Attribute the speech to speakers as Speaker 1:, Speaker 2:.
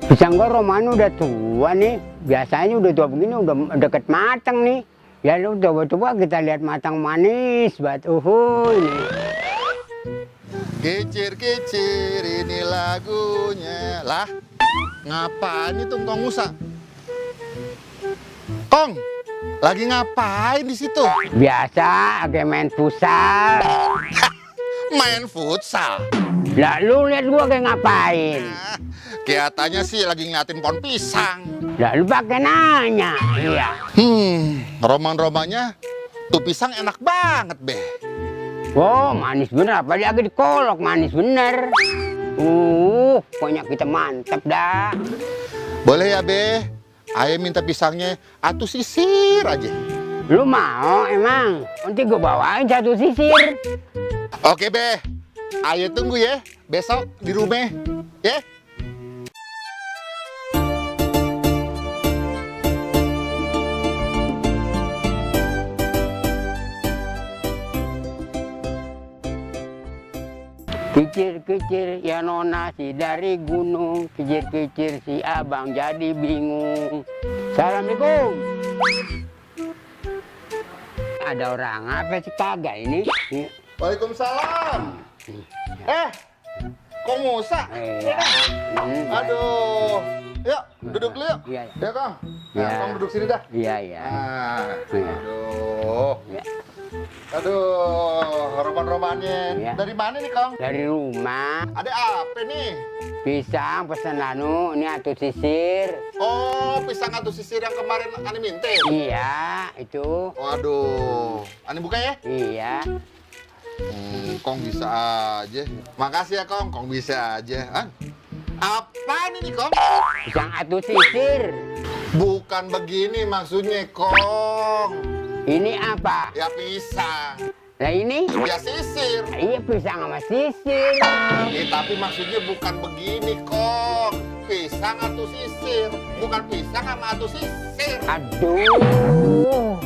Speaker 1: Pisang gua Romano udah tua nih. Biasanya udah tua begini udah deket matang nih. Ya lu coba-coba kita lihat matang manis banget. Ini.
Speaker 2: Kicir-kicir ini lagunya. Lah, ngapain itu Kong Musa? Kong, lagi ngapain di situ?
Speaker 1: Biasa agak main futsal.
Speaker 2: Main futsal.
Speaker 1: Lah lu lihat gua kayak ngapain?
Speaker 2: Kelihatannya sih lagi ngeliatin pohon pisang.
Speaker 1: Lah lu pakai nanya. Iya.
Speaker 2: Roman-romannya tuh pisang enak banget, Be.
Speaker 1: Oh, manis bener. Apa dia lagi dikolok? Manis bener. Pokoknya kita mantep dah.
Speaker 2: Boleh ya, Be? Ayo minta pisangnya atuh sisir aja.
Speaker 1: Lu mau emang? Nanti gue bawain satu sisir.
Speaker 2: Oke, Be. Ayo tunggu ya. Besok di rumah. Ya?
Speaker 1: Kicir-kicir ya nona si dari gunung. Kicir-kicir si abang jadi bingung. Assalamualaikum. Ada orang apa sih kagak ini?
Speaker 2: Waalaikumsalam. Kong Musa.
Speaker 1: Iya.
Speaker 2: Aduh. Yuk, duduk dulu yuk.
Speaker 1: Iya.
Speaker 2: Ya, Kong.
Speaker 1: Iya.
Speaker 2: Nah, Kong duduk sini dah.
Speaker 1: Iya, iya. Iya.
Speaker 2: Aduh.
Speaker 1: Iya.
Speaker 2: Aduh, roman-romannya.
Speaker 1: Iya.
Speaker 2: Dari mana nih, Kong?
Speaker 1: Dari rumah,
Speaker 2: Ada apa nih?
Speaker 1: pisang pesan anu, ini atuh sisir.
Speaker 2: Oh, pisang atuh sisir yang kemarin Ani minta.
Speaker 1: Iya, itu.
Speaker 2: Waduh. Ani buka ya?
Speaker 1: Iya.
Speaker 2: Kong bisa aja. Makasih ya, Kong. Kong bisa aja. Hah? Apaan ini, Kong?
Speaker 1: Pisang atuh sisir.
Speaker 2: Bukan begini maksudnya, Kong.
Speaker 1: Ini apa?
Speaker 2: Ya pisang.
Speaker 1: Nah ini?
Speaker 2: Ya sisir.
Speaker 1: Iya pisang sama sisir.
Speaker 2: Tapi maksudnya bukan begini, Kong. Pisang atau sisir. Bukan pisang sama atau sisir.
Speaker 1: Aduh.